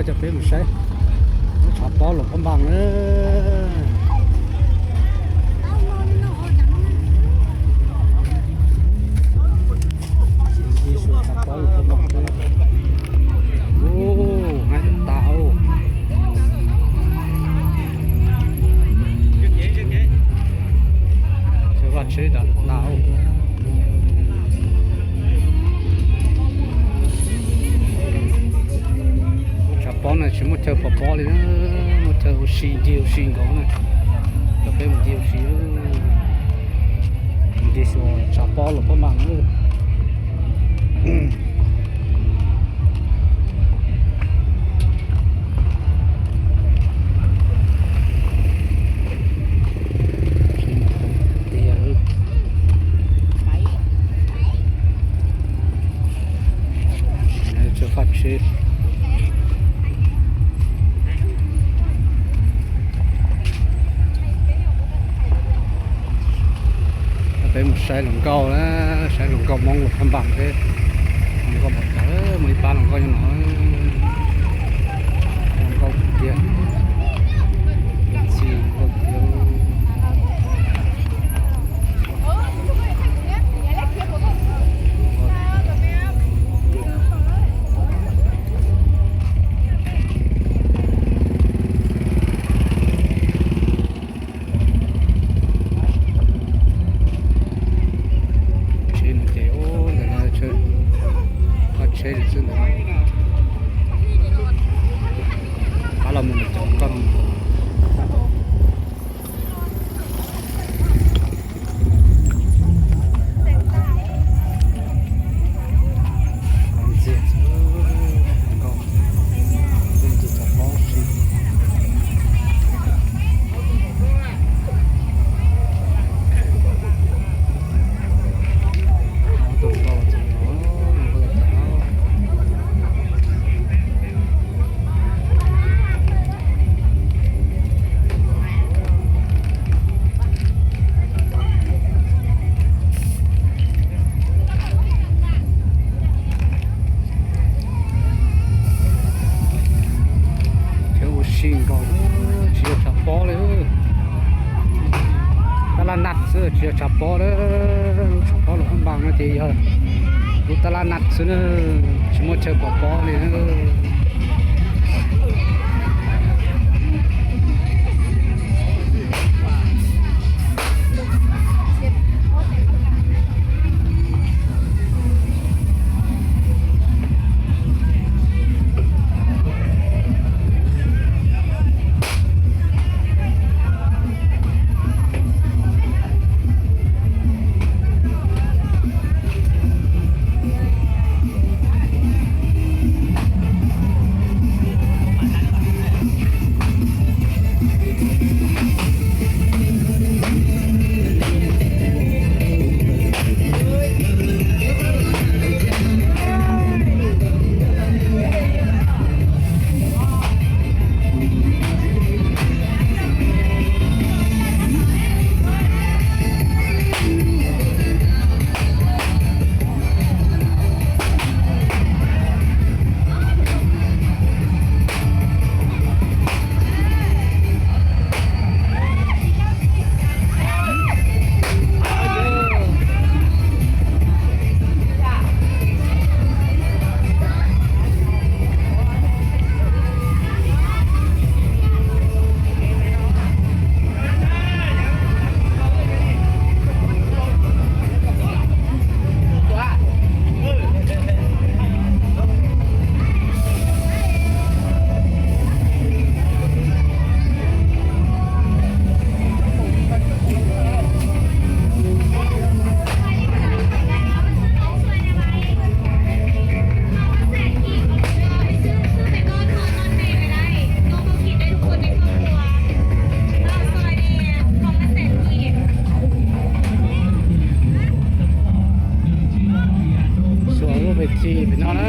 Coj peb mus saib lub tshav pob Luam Phab Npas na. Ib suam tshav pob Luam Phab Npas. Ub, haib tas tas. Chaw vaj tsheb tas tas. Tshav pob no tsis muaj chaw pov pob li na, muaj chaw ua si, ncig ua si nkaus na. Coj peb mus ncig ua si. Ncig xyuas tshav pob Luam Phab Npas na. Tiag. Chaw vaj tsheb. Peb mus saib hluas nkauj na, saib hluas nkauj Hmoob Luam Phab Npas thiab. Hluas nkauj npaum cas, muaj ib pab hluas nkauj nyob no. Hluas nkauj tiag. Txi nkauj tiag. Tsheb no ces ntawm no, vaj tsheb li xwb ntawd. Pab los mus cov nkauj no. Ntxiag, nkauj, ntxiag tshav pob si. Chaw ua si nkaus, tsis yog tshav pob li. Tab laj naj xwb, tsis yog tshav pob li. Lub tshav pob Luam Phab Npas no ces yog lub tab laj naj xwb na, tsis muaj chaw pov pob li na. Xuas lub ves txi pem no na.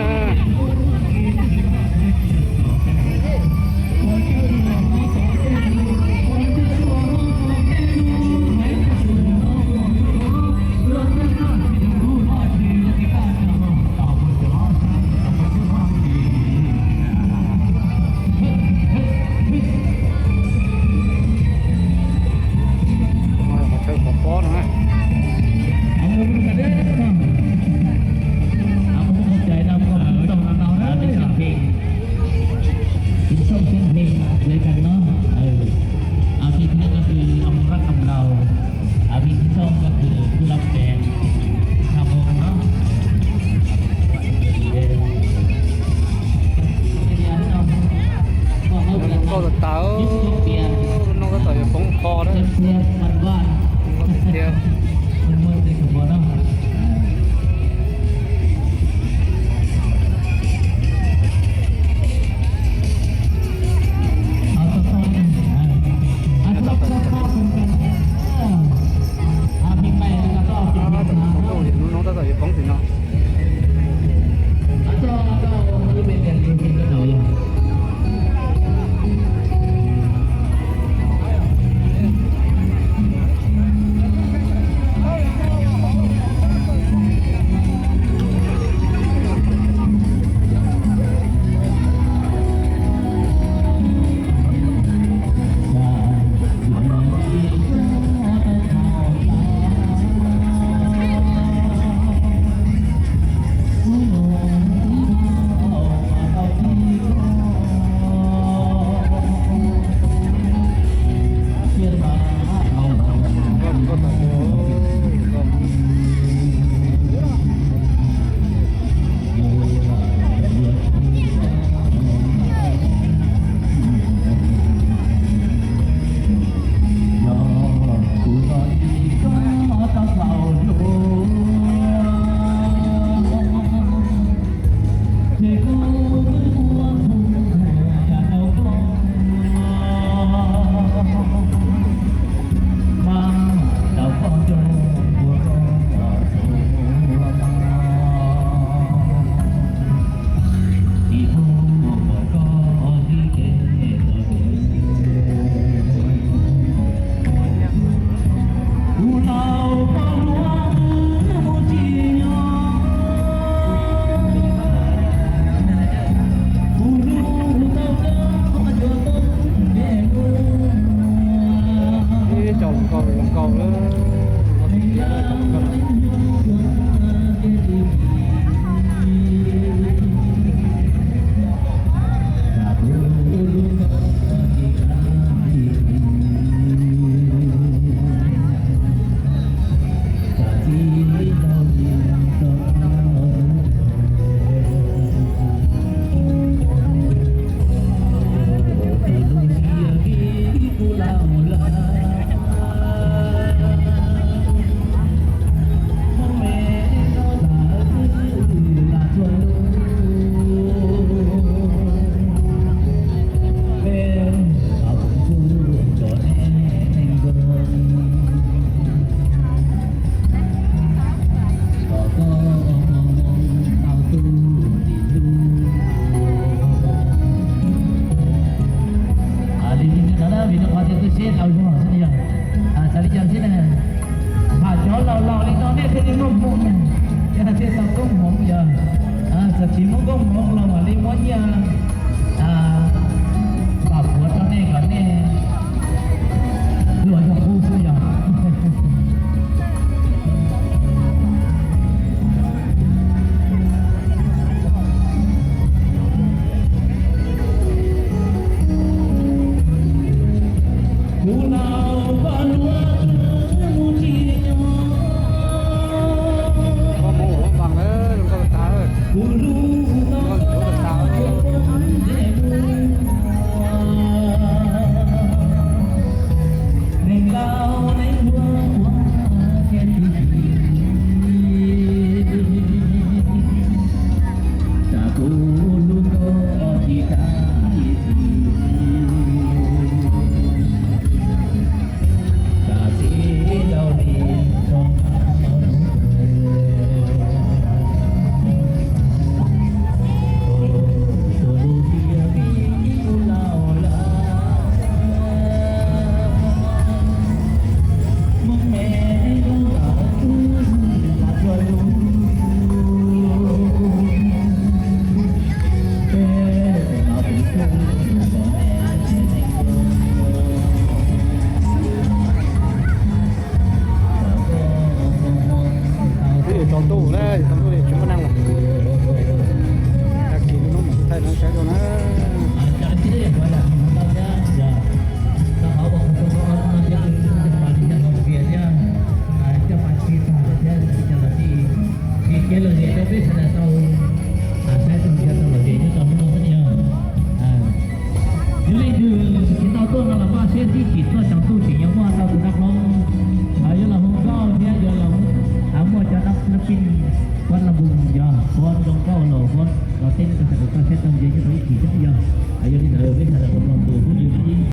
Koob hmoov los mam li muab nyiaj pam puav rau nej kom nej luag yog qub xwb yog. Kuv laus poj hluas mus tsis nyob. Koob hmoov ua lub npas lawm, lub npas tas. Kuv lub npas tas. Neeg laus neeg hluas ua ke tsis tsim. Tsam kuv lub nkauj tsis tag ib txhis. Tsam txiv tau li rau tus lub tiaj vim kuv laus lawm. Twb yuav tsaus ntuj na, tsaus ntuj li tsis muaj neeg lawm. Tag kis lub hnub mam thaij rau nej saib dua na.